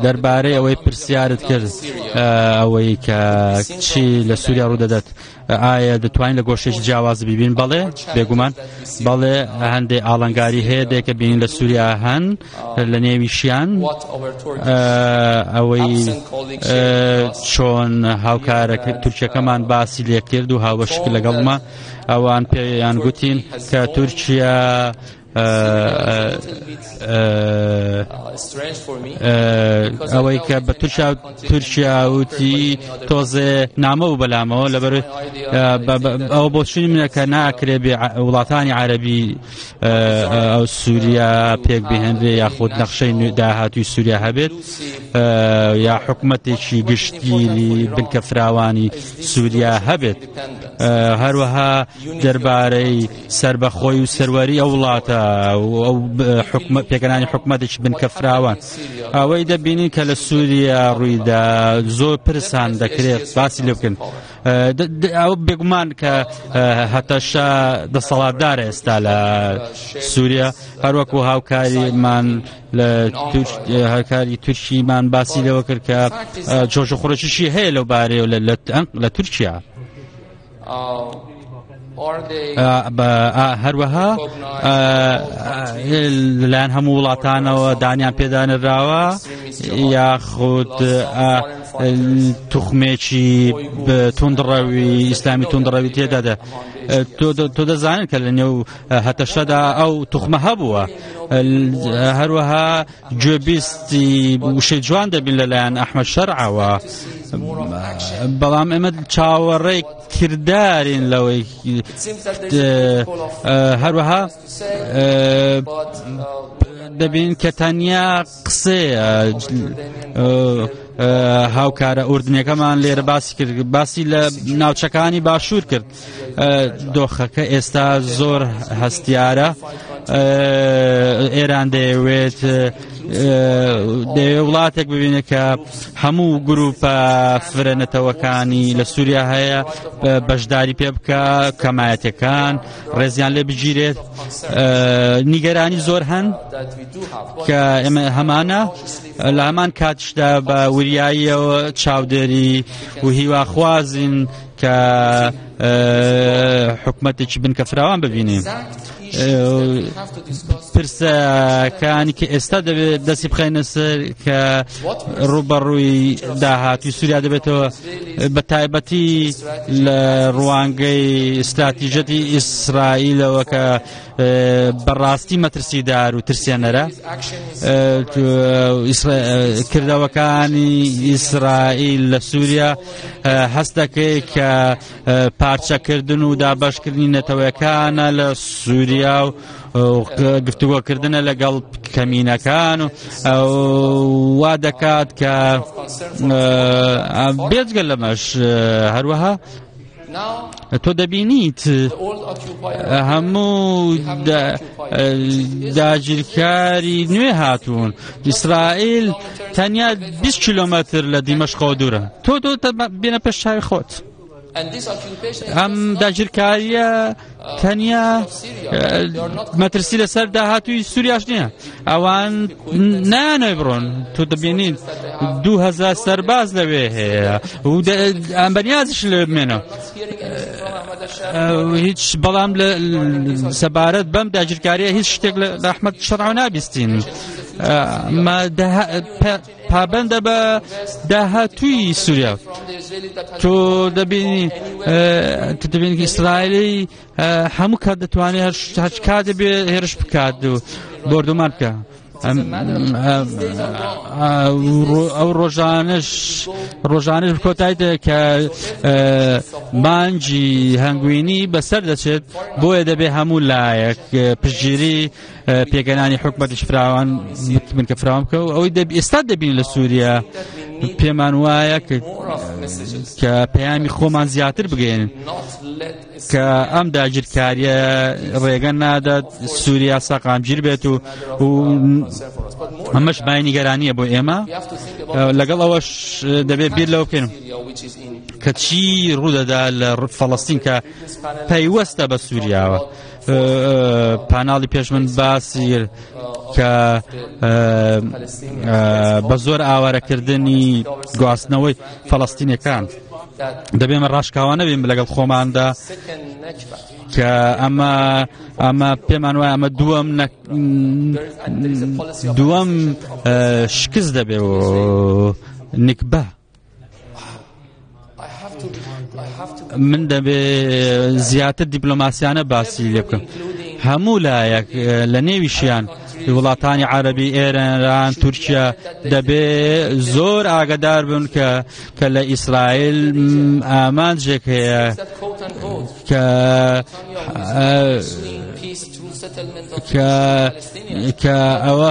دەربارەی ئەوەی پرسیارت کرد، ئەوەی کە چی لە سووریا ڕوودەدات، ئایا دەتوانین لە گۆشێکی جیاواز ببین؟ بەڵێ، بێگومان بەڵێ. هەندێک ئاڵنگاری هەیە دێکە بینین لە سووریا هەن، لە نێویشیان ئەوەی چۆن هاوکارە تورکیەکەمان باسی لێکرد و هاوبەشک لەگەڵما، ئەوان پێیان گوتین کە تورکیا ئەوەی کە بە تورکیا تورکیا وتی تۆزێ نامە و بەلامەوە، لەبەر ئەوە بۆچونی منە کە ناکرێ بێ وڵاتانی عەربی ئەو سووریا پێک بهێنرێ یاخود نەخشەی داهاتوی سووریا هەبێت یا حکوومەتێکی گشتگیری بنکە فراوانی سووریا هەبێت. هەروەها دەربارەی سەربەخۆی و سەروەری ئەو وڵاتە و ئەو حکومە پێکەنانی حکومەتێکی بنکە فراوان، ئەوەی دەبینین کە لە سووریا ڕوویدا زۆر پرسان دەکرێت باسی لێ بکەن. ئەو بێگومان کە هەتەشە دەسەڵاتدار ئێستا لە سووریا، هەروەکو هاوکاریمان لە هاوکاری تورکیمان باسی لەوە کرد کە جۆش و خڕۆشیشی هەیە لەو بارەیەوە لە تورکیا. هەروەها لەلایەن هەموو وڵاتانەوە دانیان پێدانراوە یاخود توخمێکی توندڕەوی ئیسلامی توندڕەوی تێدادا؟ تۆ دەزانن کە لە نێو هەتەشەدا ئەو توخمە هەبووە. هەروەها گوێبیستی وشەی جوان دەبین لەلایەن ئەحمەد شەرعەوە، بەڵام ئێمە چاوەڕێی کردارین لەوەی. هەروەها دەبین کە تەنیا قسەیە. هاوکارە ئوردنیەکەمان لێرە باسی کرد، باسی لە ناوچەکانی باشوور کرد. دۆخەکە ئێستا زۆر هەستیارە. ئێران دەیەوێت دەیەوێت وڵاتێک ببینێت کە هەموو گروپە فرە نەتەوەکانی لە سووریا هەیە بەشداری پێ بکە، کەمایەتەکان ڕێزیان لێ بگیرێت. نیگەرانی زۆر هەن کە ئێمە هەمانە، لە هەمان کاتشدا بە وریاییەوە چاودێری و هیواخوازین کە حکومەتێکی بنکە فراوان ببینین. پرسەکانی کە ئێستا دەبێت دەستی بخەینە سەر کە ڕوبەڕووی داهاتوی سووریا دەبێتەوە، بە تایبەتی لە ڕوانگەی استراتیژەتی ئیسرائیلەوە کە بەڕاستی مەترسیدار و ترسێنەرە. کردەوەکانی ئیسرائیل لە سووریا هەست دەکەی کە پارچەکردن و دابەشکردنی نەتەوەکانە لە سووریا و گفتوگۆکردنە لەگەڵ کەمینەکان و وا دەکات کە بێجگە لەمەش هەروەها تۆ دەبینیت هەموو داگیرکاری نوێ هاتوون. ئیسرائیل تەنیا 20 کیلۆمەتر لە دیمەشقەوە دوورە. تۆ بێنە پێش چاوی خۆت. ئەم داگیرکاریە تەنیا مەترسی لەسەر داهاتووی سووریاش نییە، ئەوان نانەوێ بڕۆن. تۆ دەبینین 2000 سەرباز لەوێ هەیە و ئەم بەنیازش لەوێ بمێنەوە هیچ، بەڵام سەبارەت بەم داگیرکاریە هیچ شتێک لە ئەحمەد شەرعەوە نابیستین. پابەندە بە داهاتووی سووریا. تۆ دەبینی تۆ دەبینی ئیسرائیلی هەموو کات دەتوانێت هەر کاتێ بێ هێرش بکات و بۆردومان بکە. ئەو ڕۆژانش کۆتایی دێ کە مانگی هەنگوینی بەسەر دەچێت، بۆیە دەبێ هەموو لایەک پشتگیری پێکەنانی حکومەتیش فراوان بنکە فراوان بکە. و ئەوەی ئێستا دەبین لە سووریا پێمان وایە کە پەیامی خۆمان زیاتر بگەێنن کە ئەم داگیرکاریە ڕێگە نادات سووریا سەقامگیر بێت و ئەمەش مای نیگەرانیە بۆ ئێمە. لەگەڵ ئەوەش دەبێت بیر لەوە بکەین کە چی ڕوودەدا لە فەڵستین کە پەیوەستە بە سووریاوە. پاناڵی پێش من باسی کە بە زۆر ئاوارەکردنی گواستنەوەی فەڵەستینەکان دەبێمە ڕاشکاوانە بین لەگەڵ خۆماندا کە ئەمە ئەمە پێمان وایە ئەمە دووەم دووەم شکست دەبێ و نکبە من دەبێ زیاتر دیپلۆماسیانە باسی لێ بکەم هەموو لایەک لە نێویشیان وڵاتانی عەربی ئێران تورکیا دەبێ زۆر ئاگدار بن کە کە لە ئیسرائیل ئامانجێک هەیە کە کە کە ئەوە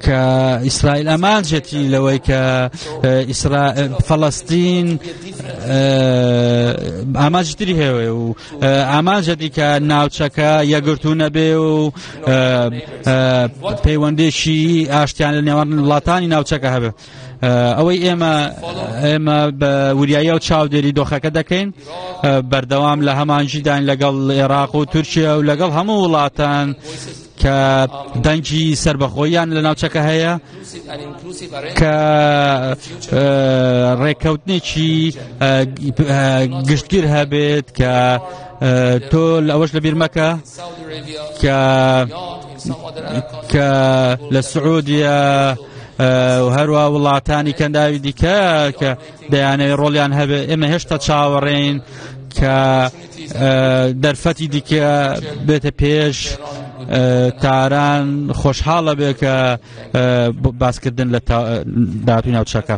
کە ئیسرائیل ئامانجێتی لەوەی کە فەڵەستین ئامانجی تری هەیە و ئامانجەتی کە ناوچەکە یەگرتوو نەبێ و پەیوەندێکی ئاشتیان لە نێوان وڵاتانی ناوچەکە هەبێ. ئەوەی ئێمە ئێمە بە وریایی و چاودێری دۆخەکە دەکەین بەردەوام لە هەمانجیدان لەگەڵ عێراق و تورکیا و لەگەڵ هەموو وڵاتان کە دەنگی سربەخۆیان لە ناوچەکە هەیە کە ڕێککەوتنێکی گشتگیر هەبێت کە تۆ لەوەش لە بیرمەکە کە کە لە سعودیە و هەروە وڵاتانی کەنداوی دیکە کە دەیانەوێت ڕۆڵیان هەبێ ئێمە هێشتا چاوەڕێین کە دەرفەتی دیکە بێتە پێش تاران خۆشحاڵە بێ کە باسکردن لە داهاتوی ناوچەکە.